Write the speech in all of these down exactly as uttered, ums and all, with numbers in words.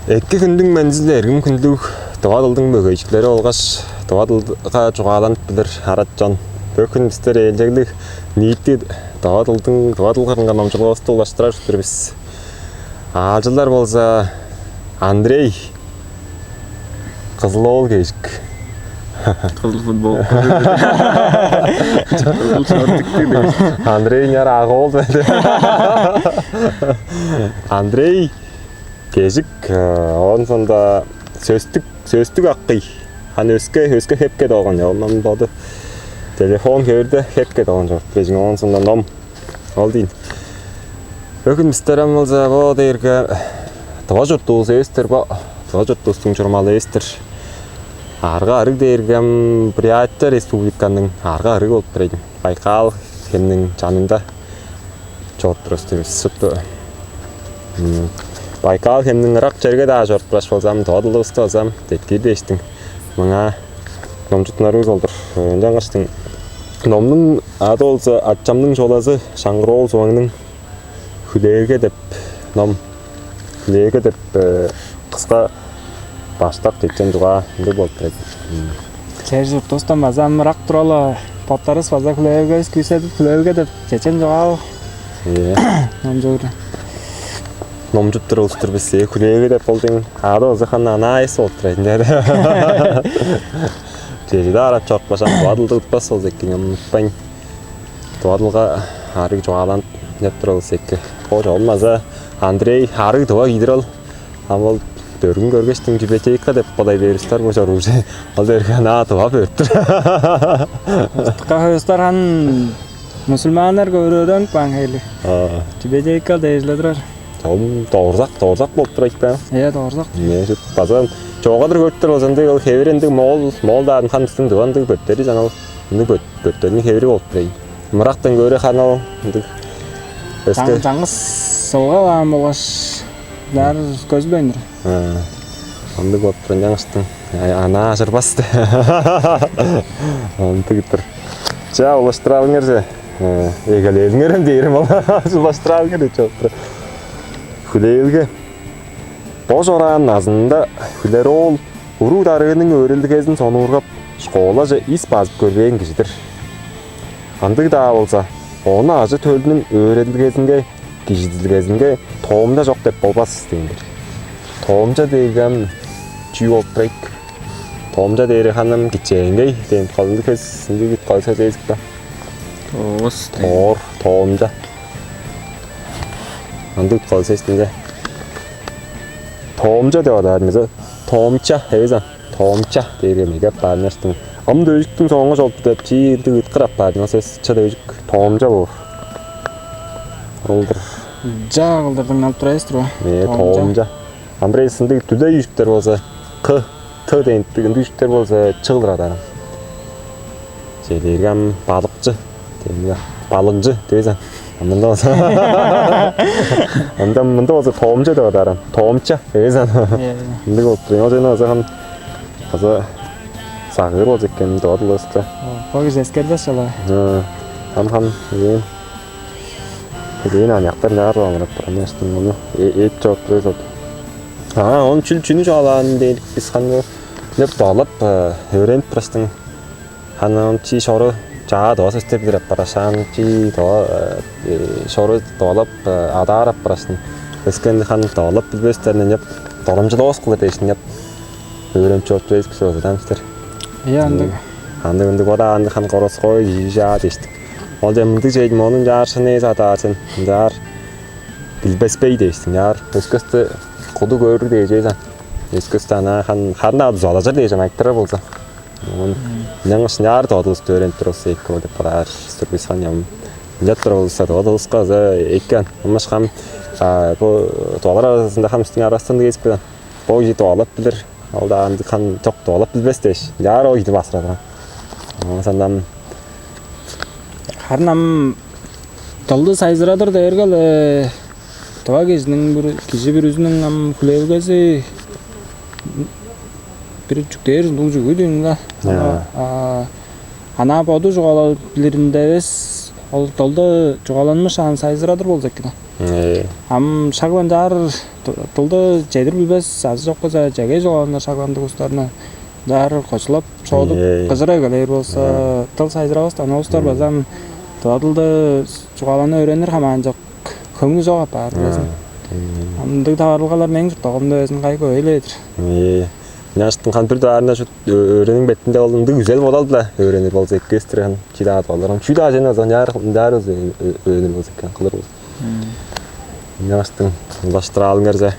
Эки хүннүң мензил эргим хүнлүг тыва дылдың мөгейчиклери болгаш тыва дылга чугааланып билир арат чон. Бөгүн бистер ээлчеглиг ниити тыва дылдың, тыва дыл кырынга номчулгавысты улаштырар ужурлуг бис. Аалчылар болза Андрей, Кызыл-оол Кежик. Кызыл футбол. Кызыл чорттук. Андрей ынчаар ак-оол. Андрей Кежик, э, оон соонда сөстүк, сөстүк акый. Хан өске, өске хепке долган, я, ондан боду телефон хевирде хепке долган чорт. Бежиң оон соонда ном. Ол дейн. Бөгүн бистер ам болза бо дээрге тыва чуртувус эвес-тир бо. Тыва чуртувустуң чурумалы эвес-тир. Арга-арыг дээрге ам Бурятия республиканың арга-арыг болуп турар ийин. Байкал хемниң чанында чоруп турар бис. Шупту Байкал хемниң ырак черге-даа чоруп тургаш болза ам, тыва дылывысты болза ам деткиир дээштиң. Маңаа номчуттунарывыс ол-дур. Ынчангаштың номнуң ады болза «Ачамның чула-даа Шаңгыр-оол Суваң-биле хүлээлге» деп ном. «Хүлээлге» деп, э, кыска баштак чечен чугаа ындыг болуп турар. Чер-чуртувустан база ам ырак тура-ла, боттарывыс база хүлээлгевис күүседип, «Хүлээлге» деп чечен чугаа-ла. Ийе. Номчуур. Номчуп турар улус-тур бис. Э, «Хүлээлге» деп болдуң. Ады болза хан анаа эс болуп турар. Чеже-даа арат чорупкаш, ам тыва дылды утпас болза эки, ам утпайн. Тыва дылга арыг чугааланып деп турар болза эки. Бо чогум база Андрей арыг тыва кижи-дир ол. Ам ол бөргүн көргештиң библиотека деп бодай берип-тир бо чоруужу. Ол дээрге анаа тыва бөрттүр. Ыстыкка хөөстер хан мусульманнар көрөөдөн баан хейли. Аа. Библиотека дээш-ле турар. Чогум доорзак, доорзак болуп турар ийик бе? Ийе, доорзак. Эмне, база чоога-дыр көрүптер болза, ындыг ол хевири ындыг моол, моол-даа хан бистиң дывандыг бөрттери чанал ындыг бөрт-, бөрттерниң хевири болуп турар ийин. Мырактан көөрге хан ол ындыг өске. Чаң-, чаңгыс сылга баан болгаш, баар көзүлбейн-дир. А, ындыг болуп турар, ынчангаштың. Ай, анаа ажырбас-тыр. Ындыг-дыр. Чаа, улаштыралыңар че. Э, эгелээлиңер ам дээрим ол. Улаштыралыңар деп чоруп турар. «Хүлээлге». Бо чораан назынында хүлер-оол уруг-дарыының өөредилгезин сонуургап, школаже ис базып көрбээн кижи-дир. Ындыг-даа болза, ону ажы-төлүнүң өөредилгезинге, кижизидилгезинге тоомча чок деп болбас дээн-дир. Тоомча дээрге ам чүү болуп турар ийик? Тоомча дээри хан ам кичээнгей дээн, калдык эс, ындыг калдык эс эвес бе? Тоос дээн. Тоор, тоомча. Ындыг калдык эс дээн. Тоомча деп адаар эмес, тоомча эвес ам. Тоомча дээрге меге апаар ынчангаштың. Ам дөжүктүң соонга чолуп деп чиирдиг ыткыр апаар ынчангаш эс ча дөжүк тоомча боор. Ол-дур. Жа кылдырдың алып турар эвес-тир бе? Э, тоомча. Тоомча. Ам бир эвес ындыг дүлей үжүктер болза, кы, ты дээн ындыг үжүктер болза, чыглыр адаан. Че дээрге ам балыкчы. Дээрге балыгжы дивес ам. Мында болза. Мында, мында болза тоомча деп адаар ам. Тоомча дивес ам. Э. Ындыг болуп тур. Ол жана база хан база сагыыр болза экен, доо дылыста. О, бо кижи эскербес чала. Э, ам хан, э, Билиин аныяктар ынчаар амырап турар. Мынчаштың ону э-, эт чоруп турар эвес ол. А, оон чүл чүнү чугаалаан дээр бис ханы деп долап, э, өөренип тургаштың. Ханы оон чи шору чаа доо сөстер билир апараш, аан чи доо, э, э, шору долап, э, адаар апараштың. Өскенди ханы долап билбестерин деп дорамчылавас кылыр дээшин деп өөренип чоруп турар эвес бис ол адам силер. Иә, андыг. Андыг, ындыг бода, андыг хан городской кижи чаа дээштик. Ол дем мындыг чейдим, ону ынчаар шын эвес адаар сен. Ынчаар билбеспей дээштиң. Ынчаар өскүстү куду көөрү дээш эвес ам. Өскүстү анаа хан, харын-даа дузалажыр дээш ам айтырар болза. Оон ынчангаш ынчаар додулусту өөренип турувус эки ол деп бодаар. Сүрбис хан ям. Ынчап тура болза, додулуска база эки ан. Ымаш хам, а, бу дуалар аразында хам үстүң арастын дигезип каан. Бо кижи дуалап билир. Ол-даа ындыг хан чок, дуалап билбес дээш. Ынчаар ол кижини басырадырган. Оон сандан харын ам дылды сайзырадыр дээрге-ле, тыва кижиниң бир, кижи бүрүзүнүң ам хүлээлгези бир чүктээр ындыг чүгү дүүн-даа. Иә. Ана, а, ана боду чугаалап билиринде эвес, ол дылды чугааланмыш аан сайзырадыр болза эки-даа. Э, Ам шак ынчаар ды- дылды чедир билбес, азы чок болза чеге чугааланыр шак ындыг улустарны ынчаар кочулап, шоодуп, Э. кыжырай келээр болза, Э. дыл сайзыравастан, ол улустар Э. база ам тыва дылды чугааланы өөренир хамаан чок, хөңнү чок апаар, билезиң. Э. Ындыг таварылгалар мээң чуртталгамда безин кайы көй эле-дир. Э. Ынчангаштың хан бир даарында шут өөрениң бетинде ол ындыг үзел бодал-биле өөренир болза эки эвес-тир хан, чүү-даа адып алыр хан. Чүү-даа чен азан яар ынчаар өзү өөренир болза экен, кылыр болза. Ынчангаштың улаштыраалыңарже.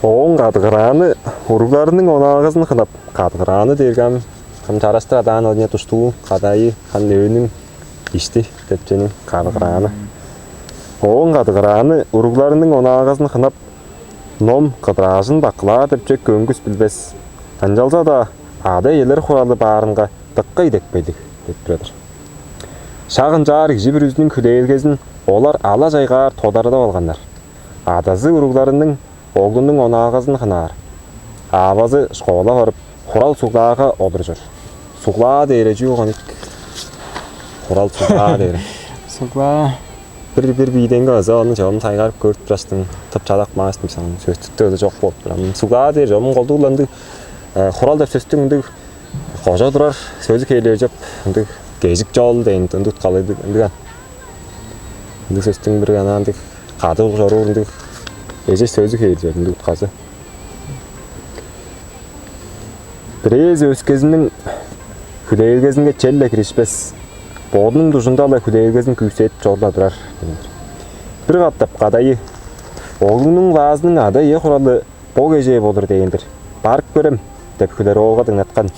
Ооң кадыгырааны уругларының онаагазын хынап, кадыгырааны дээрге ам кым чараштыр адаан ол душтуу кадайы хан өөнүң ишти депчениң кадыгырааны. Ооң кадыгырааны уругларының онаагазын хынап, ном кыдыраажын бакылаар деп чек көңгүс билбес. Ынчалза-даа ада-иелер хуралы баарынга дыка идепкейлиг деп турар. Шак ынчаар кижи бүрүзүнүң хүлээлгезин олар ала-чайгаар тодарадып алганнар. Адазы уругларының оглунуң онаагазын хынаар. Авазы школа барып, хурал суглаага олуржур. Суглаа дээре чүү болган ийик? Хурал суглаа дээре. Суглаа. Бир бир бииденге база ону чогум тайгарып көрүп тураштың, тып чадак маастым саң сөстүктө ылы чок болуп турам. Суглаа дээр чогум колдуг ындыг хурал деп сөстүң ындыг кожо турар сөзү хээлээр чоп, ындыг кежик чоол дээн ындыг уткалыг ындыг ан. Ындыг сөстүң бир ана ындыг кадыг чоруур ындыг эже сөзү хээлээр ындыг утказы. Бирээзи өскезиниң хүлээлгезинге черле киришпес, бодунуң дужунда-ла хүлээлгезин күүседип чорла турар. Бир катап кадайы: «Оглуңнуң баазының ада-ие хуралы бо кежээ болур дээн-дир. Барып көрем» — деп хүлер оолга дыңнаткан.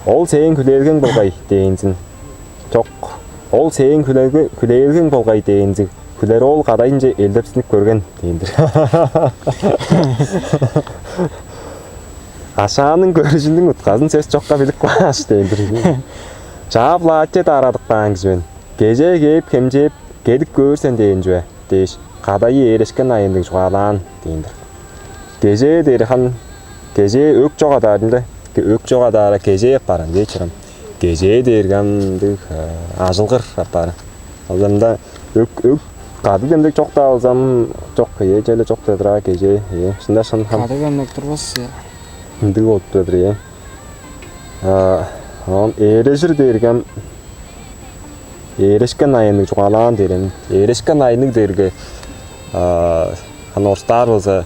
«Ол сээң хүлээлгең болгай» — дээнзин. «Чок, ол сээң хүлээлгең болгай» — дээнзиг хүлер оол кадайынче элдепсинип көрген дээн-дир. Ашааның көрүжүнүң утказын сес чокка билип кааш дээн-дир. Чаа платье даарадып каан кижи мен. Кежээ кээп хемчээп, кедип көөр сен дээн чүве дээш, кадайы ээрешкен айыылдыг чугаалаан дээн-дир. Кежээ дээри хан, кежээ өк чок адаарында, өк чок адаара кежээ апаар ан дээчирем. Кежээ дээрге ам ындыг ажылгыр апаар. Алзамда өк өк кадыг демдек чок-даа алзам, чок кежээ черле чок дедир аа кежээ. Э, шында шын хан. Кадыг демдек турбас я. Ындыг болуп турар е. А, он ээрежир дээрге ам ээрешкен айыылдыг чугаалаан дээрем. Ээрешкен айыылдыг дээрге хан орустаар болза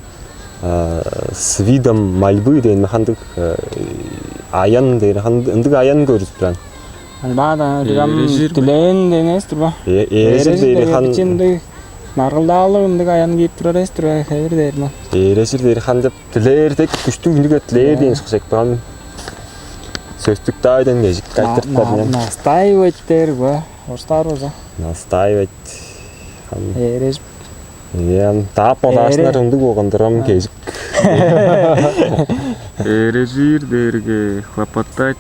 с видом мольбы дээн хандык аян дээр хан ындыг аян көрүзүп туран. Альбада дигам дилээн деңес турба. Ээрежир дээр хан ындыг наргылдаалыг ындыг аян киип турар эс турба хевир дээр ма. Ээрежир дээр хан деп дилээр дег күштүг үнүге дилээр деген шыкшек баан. Сөстүк даайдан кежик кайтырып берген. Настаивать дээр ба? Орустаар болза. Настаивать. Хан. Ээрежип. Ам таап бодаашнар ындыг болган-дыр ам кежик. Ээрежир дээрге хлопотать,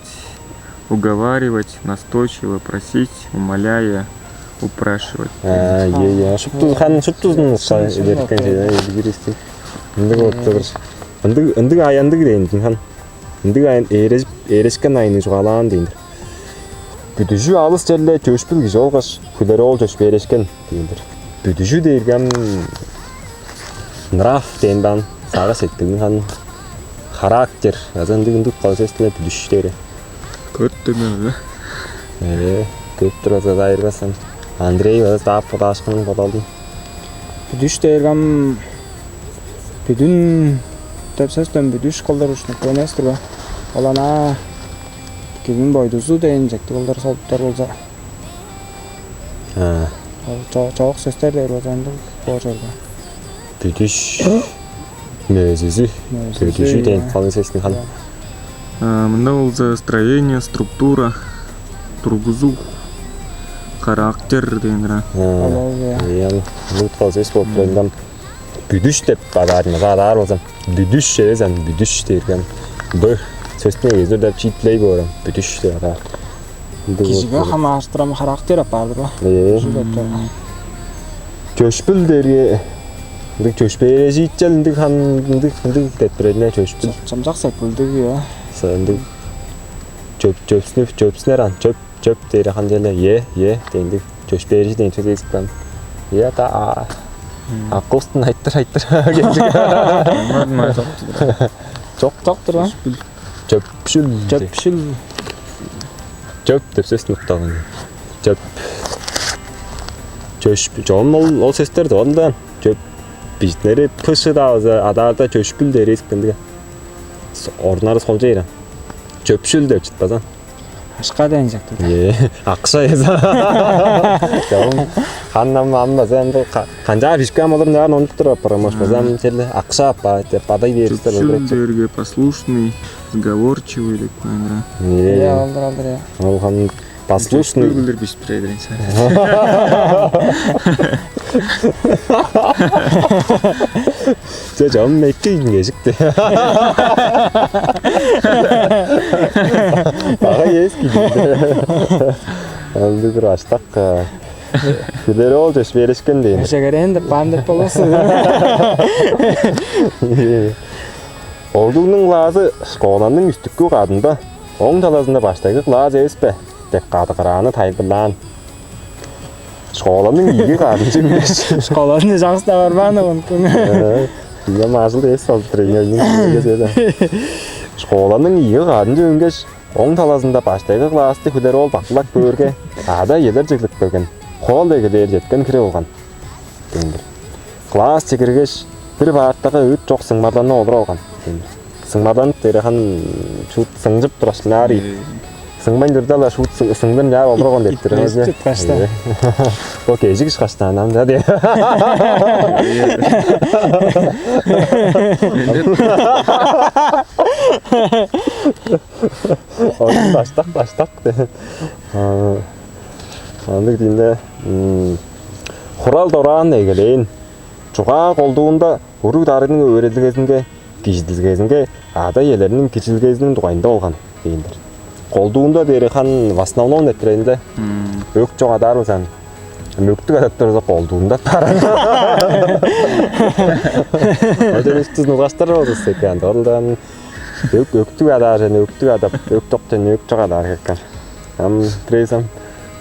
уговаривать, настойчиво просить, умоляя, упрашивать. А, е, е, шупту хан шуптузун беркен же, элгиристи. Ындыг болуп турар. Ындыг ындыг аяндыг дейн хан. Ындыг аян ээрежип ээрешкен айыны чугаалаан дейн-дир. Бүдүжү алыс черле чөшпүл кижи болгаш хүлер оол чөшпээрешкен дээн-дир. Бүдүжү дээрге ам нрав дээн баан, сагыш сеткилиң хан, характер азы ындыг ындыг калчестине бүдүш дээри. Көрүп турдум эле. Ээ, көрүп тур аза айырбасан. Андрей аза таап бодаашкынын бодалдым. Бүдүш дээрге ам бүдүн деп сөстен бүдүш кылдыр ушнук эмес-тир бе? Ол ана кижиниң бойдузу дээн чекти кылдыр солуптар болза, ол чоок сөстер дээр болза ындыг боор чорду. Бүдүш мөөзүзү, бүдүжү дээн калың сестин хан. Мында болза строение, структура, тургузуу, характер дээнир. Ян лут калыс эс болуп турган. Бүдүш деп бадаарын база адаар болзам, бүдүш эвес ан бүдүш дээрген б сөстүн эгезир деп чиитлей боорам. Бүдүш деп адаар. Кижиге хамааштырам характер апаар ба? Э. Чөшпүл дээрге ындыг чөшпээрежиитчел ындыг хан ындыг ындыг деп турар чөшпүл. Чамчак сепилдиг я. Ындыг чөп чөпсүнүп чөпсүнер ан чөп Чөп дээри хандела, е, е, дендиг. Чөпшээрижи деген сөс эзип каан. Е, та, а, аккустун айтыр, айтыр. Аңладым, аңладым. Чок, чок-тур ба? Чөпшүл. Чөпшүл. Чөп деп сөстүң укталганы. Чөп. Чөш, чоом ол, ол сөстерди онда. Чөп. Бижитиннери пышы-даа база адаарда чөшпүл дээр эзип каан. Оруннары солча ийрен. Чөпшүл деп чытпазан. Ашка дээн чыктым. Е, акша эза. Чоом, ханнам ам база ам канчаар бишке ам олар наар онуп туруп апарам, может база ам черле акша аппа деп бадай бериптер. Чөпшүл дээрге послушный, сговорчивый деп коюн. Е, алдыр, алдыр, е. Ол хан послушный. Чөпшүл билир бишип турар эден сен. Че, чоом, эки кижиң кежикти. Бага эс кижи. Андыг бир аштак. Билер ол чөпшээрешкен дейн. Эшегерен деп баан деп болосуз. Оглуңнуң клаазы школаның үстүккү кадында, оң талазында баштайгы клаас эвес бе? Деп кадыгырааны тайылбырлаан. Школаның ийиги кадынче үнгеш. Школаның чаңгыс-даа барбаан оон. Ийе, мажыл эс салып тур ийин. Школаның ийиги кадынче үнгеш, оң талазында баштайгы классты хүлер ол бакылап көөрге, ада-иелер чыглып келген. Хоол эгелээр четкен хире болган. Класс чигиргеш, бир баартага ыыт чок сыңмарланып олуруп алган. Сыңмарланып дээри хан шуут сыңчып тураш наар ийик. Сыңмайн турда-ла шуут сыңдын чаап олурган деп тур. Бо кежик ышкаштаан ам да деп. Оон баштак, баштак деп. Андыг диинде хурал дораан эгелээн. Чугаа колдуунда уруг-дарыгның өөредилгезинге, кижизидилгезинге, ада-иелерниң кижилгезиниң дугайында болган дээн-дир. Колдуунда дээри хан в основном деп турайында өк чок адаар базаан. Мөктүк адап турза колдуунда баран. Одан үстүн улгаштар болдус экен. Орулдан өк өктүк адаар жана өктүк адап, өк чок жана өк чок адаар кеткен. Ам трейсам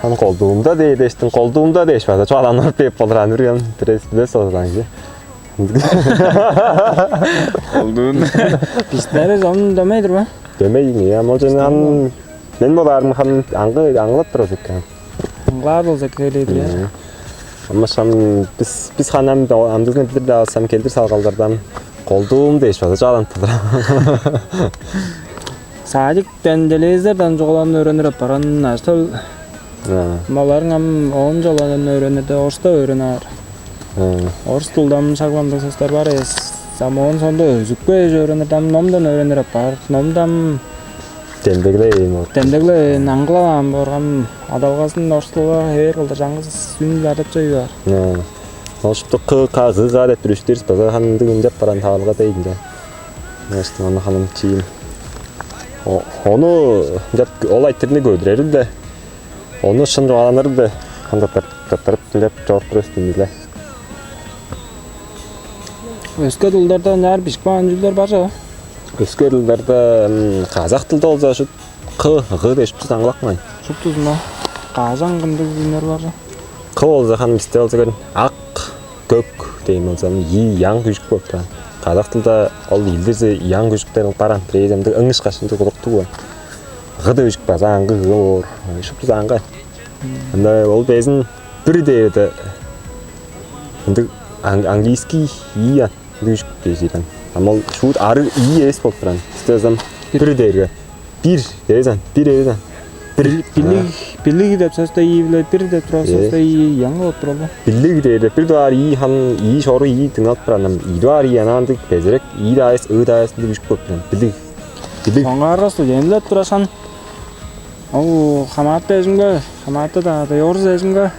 ам колдуунда дээдештин, колдуунда дээш база чугааланып беп болур аны үрген трейс билес болзаң. Колдуун. Бистери зон дөмей-дир ба? Дөмей, я, мол жана ан мен болаарым хан аңгы аңгылап турар экен. Аңгылаар болза келедир, я. Ама шам бис бис ханам амдызны билир да алсам келдир салгалдардан колдуум дээш база чааланып турар. Садик денделезерден чугааланып өөрөнүр апаран аштыл. Маларың ам оон чугааланып өөрөнүрде орустап өөрөнүп аар. Орус тылдам шагламдыг сөстер бар эс. Ам оон сондо өзүкпе эже өөрөнүрде ам номдан өөрөнүр апаар. Номдам Демдегле ээн болуп. Демдегле ээн аңгылаваан борган адалгазын орустууга хевээр кылдыр чаңгыс үн адап чоюгаар. Ол шупту кы ка зы га деп дүрүштүрүс база ханымдыг ынчап баран таалга дейинде. Значит, аны ханым чиим. Ону ынчап ол айтырны көдүрерил де. Ону шын чугааланырыл де. Хандаттырып ынчап чоруп тур өстүмүзле. Өске дылдарда ынчаар бишип каан чүүлдер бар чоп. Өске дылдарда казак дылда болза шут кы гы дээш шупту аңгылап каайн. Шуптузунда кажан кындыг үннер бар чоп. Кы болза хан бисте болза көрүн ак, көк дейм болза ии яң күжүк болуп турган. Казак дылда ол илдирзе яң күжүктер баран бирээземдик ыңышкаш ындыг кудуктуг бо. Гы дежик база аңгы гы боор. Шуптузу аңгы. Ында ол безин бир дээрде ындыг английский ии ан. Ындыг үжүк дээш ийден. Ама ол шуут арыг ии эвес болуп турган. Бисте ызам бир дээрге бир дээзен, бир эвезен. Бир билиг, билиг деп сөстө ии биле бир деп турар сөстө ии яңгы болуп турар. Билиг дээрде бир дугаар ии хан ии шору ии дыңналып турар. Ии дугаар ии анаандыг безерек ии даайыс ыы даайыс ындыг үжүк болуп турган. Билиг. Билиг. Соңгаарга студентилеп турашан ол хамаатта эжимге, хамаатта-даа орус эжимге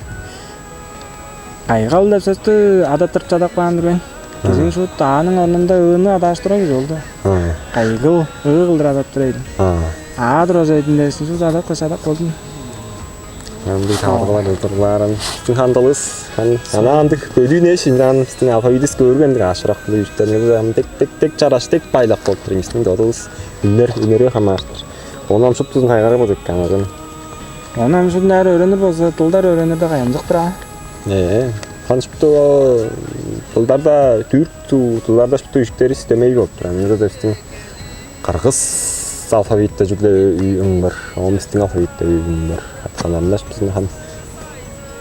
кайгал деп сөстү адаттырып чадап каан-дыр мен. Кижиң шуут дааның орнунда ыыны адааштырар кижи болду. Кайгыл ыы кылдыр адап турар эдим. Аа тура чойдун дээшин шуут адап кыш адап болдум. Андыг таваргылар удурлааран биздин хандылыс хан ана андыг бөлүүн эш ынчаан биздин алфавитис көргендик ашырак бул үстенибиз ам тек тек тек чараш тек байлак болуп тур биздин додубуз үнер үнерге хамаарыштыр. Ону ам шуптузун кайгарып болуп экен. Ону ам шупту өөренир болза, дылдар өөренирде кайгамчык-тыр аа. Э, хан шупту ол дылдарда, түрк дылдарда шупту үжүктери системей болуп турар. Ынча дестиң кыргыз алфавитте чүгле үн бар, оон бистиң алфавитте үн бар. Атканарында шупту хан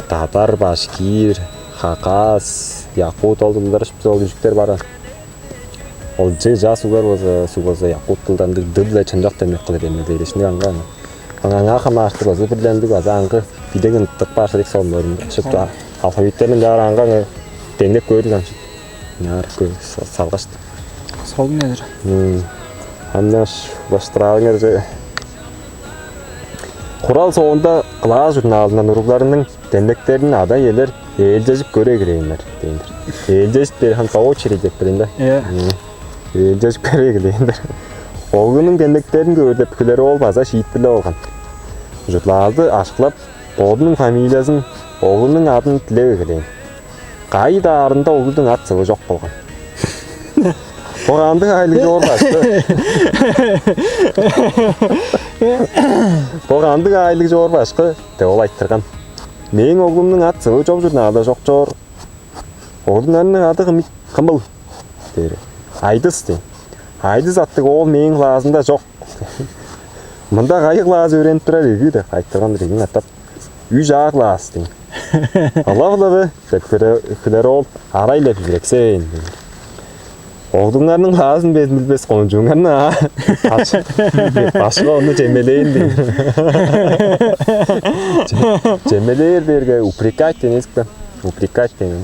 татар, башкир, хакас, якут, ол дылдар шупту ол үжүктер бар. Ол же жас угар болза, суг болза, якут дылдан дыг дыл-биле чынчак демек кылыр эми дээрешиниг аңган. Аңаа хамаарыштыр база бирлендиг база аңгы биде кынттык баарса дек солун шупту алфавиттерин жаар аңган деңнеп көөрү ам шупту. Яар кө салгашты. Солун эдир. Амнаш баштыраалыңар же. Хурал соонда класс журналындан уругларының демдектерин ада-иелер ээлчежип көрө эгелээннер дээн-дир. Ээлчежип бээр хан по очереди деп билейн да. Иә. Ээлчежип көрө эгелээннер. Оглунуң демдектерин көөр деп хүлер ол база шиитпирлеп алган. Журналды ашкылап, бодунуң фамилиязын, оглунуң адын дилеп эгелээн. Кайы даарында оглудуң ат-сывы чок болган. Бо кандыг айлыг чоор башкы? Бо кандыг айлыг чоор башкы? Деп ол айтырган. Мээң оглумнуң ат-сывы чок журналда чок чоор. Оглуңарның ады кым, кымыл? Дээр. Айдыс дейн. Айдыс аттыг оол мээң клаазымда чок. Мында кайы клаас өөренип турар ирги деп айтырган иргин катап. Үш аа клаас дейн. Ылап-ла бе деп хүлер ол арай-ла бүзүрексээн дейн. Оглуңарның клаазын безин билбес кончууңарны аа. Башка ону чемелээн дейн. Чемелээр берге упрекать демес бе? Упрекать деген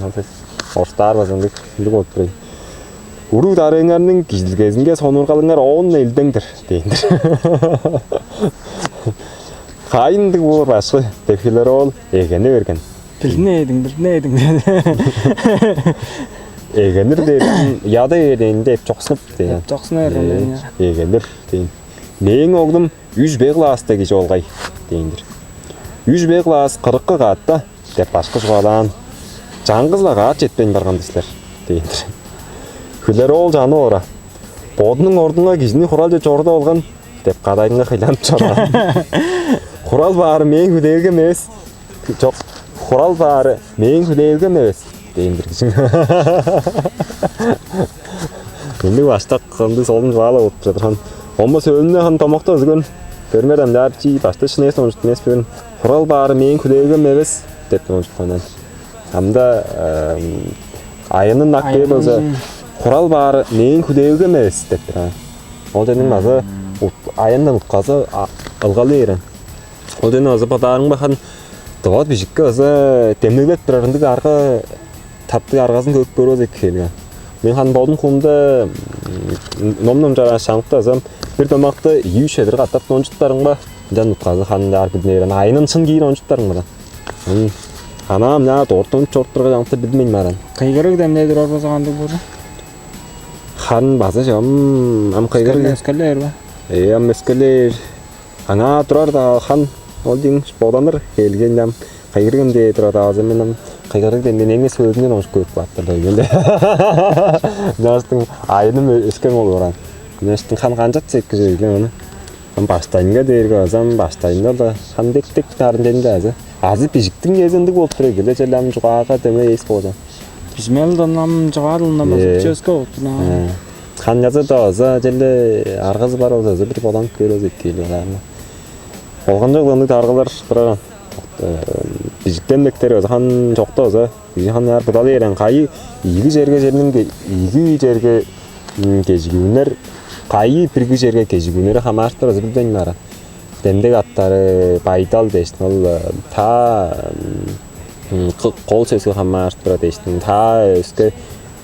орустаар база ындыг болуп турайын. Уруг дарыыңарның кижилгезинге сонургалыңар оон элдеңдир дээн-дир. Кайындыг боор башкы деп хүлер ол эгени берген. Билдин эдиң, билдин эдиң. Эгенир дээрин яда эгенин деп чоксунуп деген. Чоксуна берген. Эгенир дейн. Мээң оглум үш бе класста кижи болгай дейн-дир. Үш бе класс кырыккы катта деп башкы чугаалаан. Чаңгыс-ла каат четпейн барган силер дейн-дир. Хүлер ол чаны ора. Бодунуң ордунга кижини хуралче чорудуп алган деп кадайынга хыйланып чораан. Хурал баары мээң хүлээлгем эвес. Чок, хурал баары мээң хүлээлгем эвес дейн-дир кижиң. Мени баштак кылды солун чугаалап отуп чадырган. Ома сөөлүнде хан домакта ызыгын көрмеден даар чи башта шынес ончут эмес бүгүн хурал баары мээң хүлээлгем эвес деп ончуткандан. Амда айынын ак бээ болза хурал баары мээң хүлээлгем эвес деп турган. Ол дедиң база айындан утказы ылгалы берен. Ол дедиң база бодаарың бахан дыват бижикке база демнеглеп турар ындыг арга таптыг аргазын көрүп көрүп эки келген. Мен хан бодум хуумда ном ном чараа шаңыпта азам бир домакты ийи үч эдир катап ончуттарың ба? Ынчан утказы хан аар билдинер айнын шын кийин ончуттарың ба? Анаам на дортон чоруптурга жаңты билмейн баран. Кыйгырыг демней турар болза кандыг болчу? Хан база жам ам кыйгырыг. Өскелер ба? Э ам өскелер. Аңаа турар да хан ол диң боданыр келген ам кыйгырыгым дээ турар азы мен ам кыйгырыг демнен эңес өзүнен ошуп көрүп кааттар да келди. Жаштың айыным өскен ол баран. Жаштың хан канчат секкиже келген аны. Ам баштайынга дээрге азам баштайында да хан дек дек нарын дедим да азы. Азы бижиктиң эзи ындыг болуп тур эгеле черле ам чугаага деме эс болчу. Бижимел дон ам чугаадылындан база чөскө болуп тур. Хан яза да аза черле аргазы бар болза аза бир болан көөр болза эки эле аарына. Болган жок ындыг аргалар турар. Бижиктен бектер аза хан чокто аза. Бизи хан яар будалы эрен кайы ийги черге черниң ийги черге кежигүүнер кайы бирги черге кежигүүнери хамаарыштыр азы билбейн баара. Демдек аттары байдал дээштин ол та кол сөзгө хамаарыштыр дээштин та өске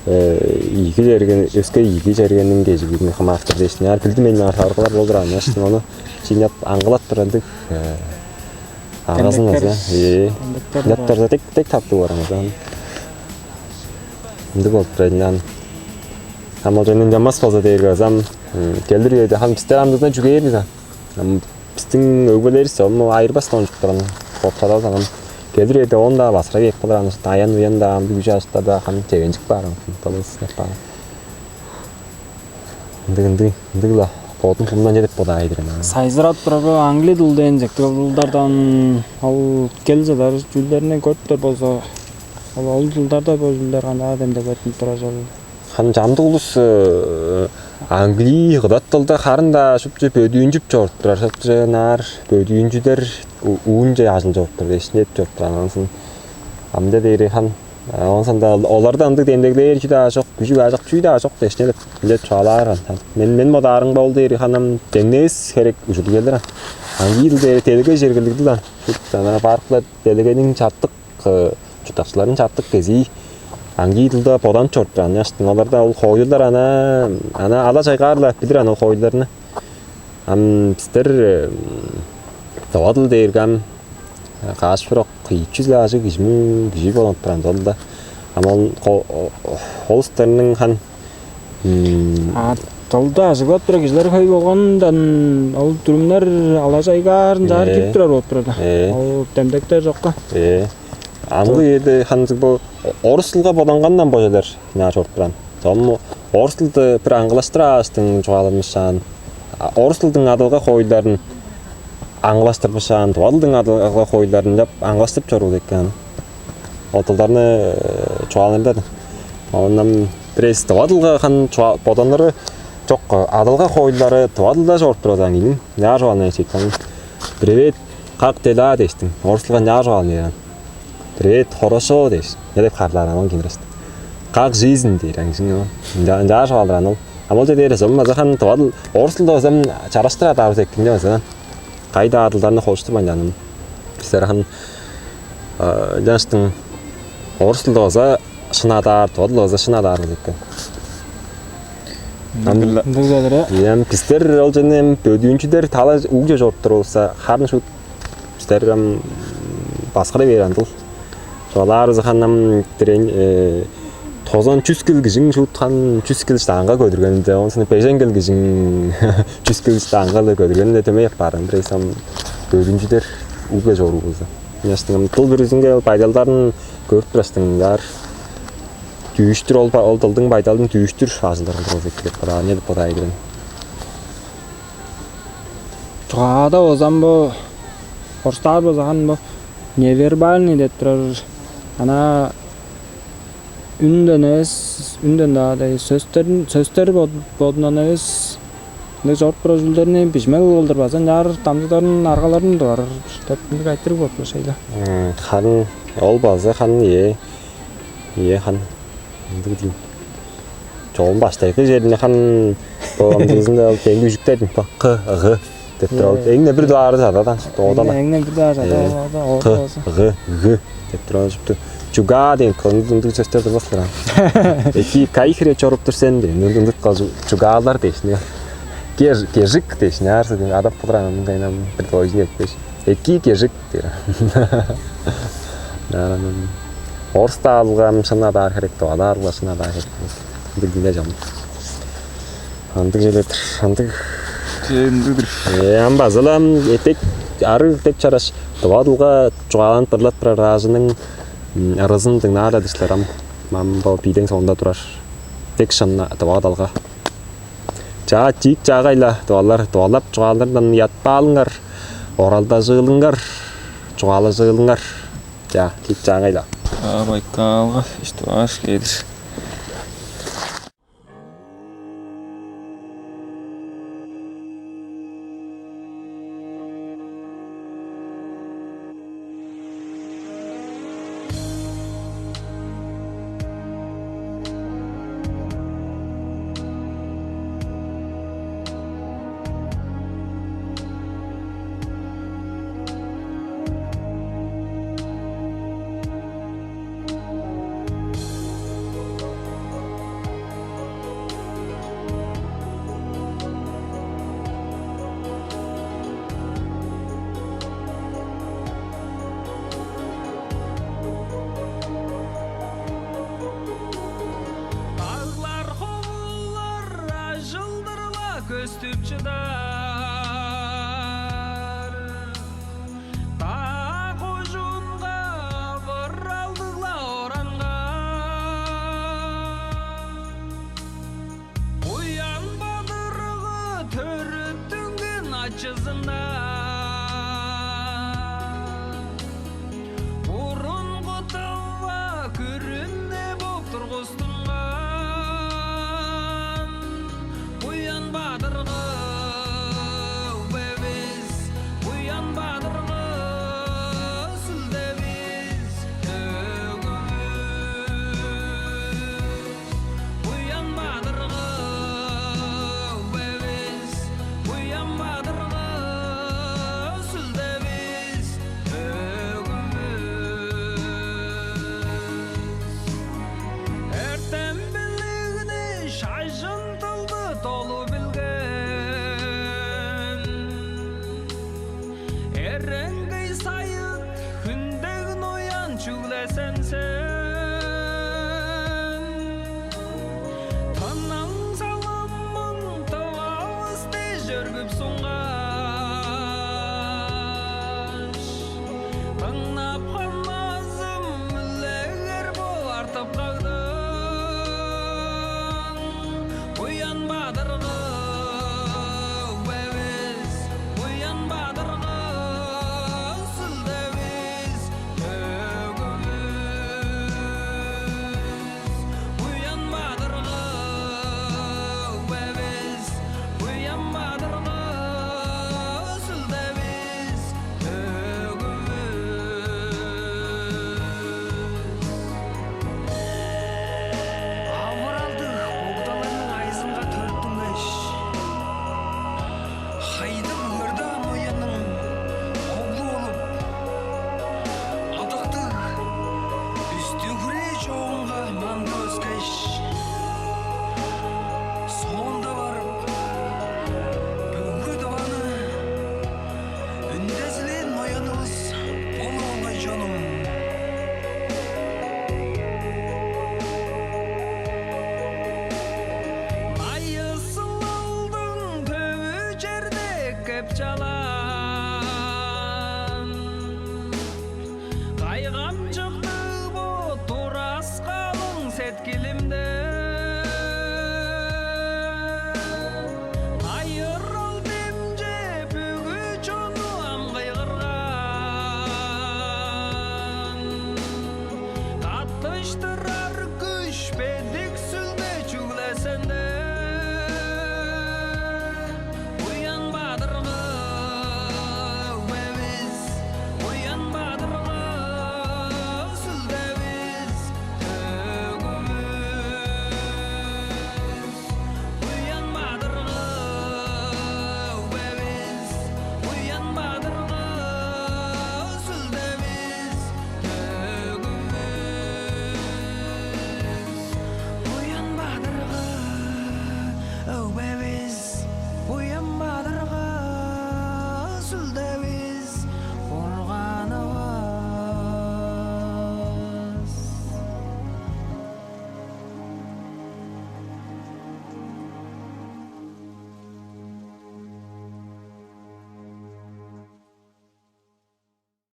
ийги черге өске ийги чергениң кежигүүнү хамаарыштыр дээштин яар билдим мен аргылар болур аны ону чинеп аңгылап тур ындыг аргазын аза. Яптарда тек тек таптыг барамыз аны. Ындыг болуп турайын ам ол жөнүн жамас болза дээрге азам келдир кээде хан бистер андыдан чүгээрбиз ам бистиң өгбелеривис ол айырбас ончуктаран боткадабыз ам келдир кээде он даа басыра кээп калыр аны аян уян даа ам бүгү жаштар даа хан чегенчик баар ам калыс деп баар ындыг ындыг ындыг-ла Бодун кымдан чедип бодаай берем аа. Сайзырап турар бо аңгли дыл дээн чектиг ол дылдардан ол кел чыдар чүүлдерни көрүптер болза, ол ол дылдарда бо чүүлдер кандаа демдек өттүнүп турар чорул? Хам чамдык улус аңгли кыдат дылда харын-даа шупчу бөдүүнчүп чоруп турар, шупчу наар бөдүүнчүдер уунче ажыл чоруп тур дээш, нет чоруп турар ансын. Амда дээри хан Оон соонда оларда ындыг демдеглээр чүү-даа чок, күжүг ажык чүү-даа чок дээш, не деп билет чугаалаар. Мен мен бодаарымга ол дээри ханам деңнээс херек ужурлуг келир. Аңгыйдыл дээри делеге жергилигдил ан. Ана баркла делегениң чартык чурттакчыларын чартык кезии аңгыйдылда боданып чоруптур. Аныяштың оларда ол хоойлулар ана ана ала чайгаарлап билир ан ол хоойлуларны. Ам бистер товадыл дээрге ам каш бирок ийи чүс ажыг кижи кижи болуп турган дол да. Ам ол холустарның хан А тылды ажыглап тура кижилер хөй болгонундан ол дүрүмнер алажайгаарын жаар кирип турар болуп турар да. Ол демдектер жокка. Э. Амгы эде ханзыг бо орус тылга болангандан бо чүлер хинаа чоруп туран. Чон орус тылды бир аңгылаштыраастың чугааланмышаан. Орус тылдың адылга хоойларын аңгылаштырбышаан, тува тылдың адылга хоойларын деп аңгылаштырып чоруур экен. Ол тылдарны чугааланырда. Ондан бирээс тува тылга хан боданыры чок, адылга хоойлары тува тылда чоруп турар даан кийин. Няа чугааланыр эчейт. Привет, как дела дээштиң. Орус тылга няа чугааланыр. Привет, хорошо дээш. Не деп харлаар анан кийин. Как жизнь дээр аңчың. Ынчаар чугаалдыр аныл. А молча дээр эсем база хан тывадыл орус тылда база чараштыр адаарбыз эккинде база. Кайда адылдарны холуштурбайн жаным. Бистер хан жаныштың орус тылда база шын адаар, тывадыл база шын адаарбыз эккен. Ындыг-ла. Ындыг-ла. Ам бистер ол жана эми бөдүүнчүдер талай уугже чоруптур болса, харын шут бистер ам баскыра бээр андыл. Чугаалаарывыс ханам дирен тозан чүс кил кижиң шуутхан чүс кил штанга көдүргенинде, онсун бежен кил кижиң чүс кил штангалы көдүргенинде төмей аппаарын бирээсам бөдүнчүдер угле чоруу болза. Ястыгым тыл бүрүзүнге байдалдарын көрүп турастыңар. Дүүштүр ол ол тылдың байдалын дүүштүр ажылдырылдыр болза эки деп бодаар, не деп бодаар эдирен. Чугаада озан бо орустаар базахан бо невербальный деп турар. Ана үнден эвес, үнден-даа дег сөстерин сөстер бодундан эвес ындыг чоруп турар чүүлдерни бижимел кылдыр база ынчаар дамчыдарын аргаларын тывар деп ындыг айтырыг болуп турар шейле. Харын ол база харын ие ие харын ындыг дейм. Чогум баштайгы черине харын бо амдыызында ол теңги үжүктер дейм. К, Г деп туруп алып. Эң-не бир дугаары сададан оодала. Эң-не бир дугаары сададан оодала. К, Г, Г деп туруп алып. Чуга деген кылымдык сөстер турбас турган. Эки кайхире чоруп тур сен дейм. Ындык кылчу чугаалар дээшни. Кер кежик дээшни арсы адап кылдыран мындайынан бир ойжун этпеш. Эки кежик Орус-даа алган шын адаар херек, тывалаар алган шын адаар херек. Ындыг биле жам. Андыг желетир, андыг. Ындыгдыр. Э, ам базылам этек арыг деп чараш. Тывадылга чугааланып ырлап турар ажының ырызын дыңнаар адышларам. Мам бо биидең соонда турар. Тек шынна тывадалга. Чаа чиик чаагайла дуалар, дуалап чугаалардан ятпаалыңар, оралдажыылыңар, чугаалажыылыңар. Чаа чиик чаагайла. А байкаалга иштибааш кедир. Даглар ховулар ажылдырла көстүп чыдар. Даг ужунга быралдыгла оранга. Буян бадыргы төр Чызында бурунгу тыва күрүне боп тургустунган Буян-Бадыргы өгбевис, Буян-Бадыргы сүлдевис, өгбевис. Буян-Бадыргы өгбевис, Буян-Бадыргы сүлдевис, өгбевис. Эртем-билигни, шажын-дылды долу билген, эренгей сайыт, хүндек ноян чүгле сен, сен. Тынныг салымың тывавыс дээш өргүп сунгаш, дыңнап ханмазым үлегер бо артып кагдың. Буян-Бадыргы өгбевис, Буян-Бадыргы сүлдевис, өгбевис. Буян-Бадыргы өгбевис, Буян-Бадыргы сүлдевис, өгбевис. Авыралдыг богдаларның айызынга төрүттүнгеш, хайдым ырдаа ноянның оглу болуп, ыдыктыг үстү-хүрээ чоогунга мандып өскеш, соонда барып, бүгү Тываны үндезилээн ноянывыс болуп алгай, чонум. Найысылалдың төвү черде кеп чалаа.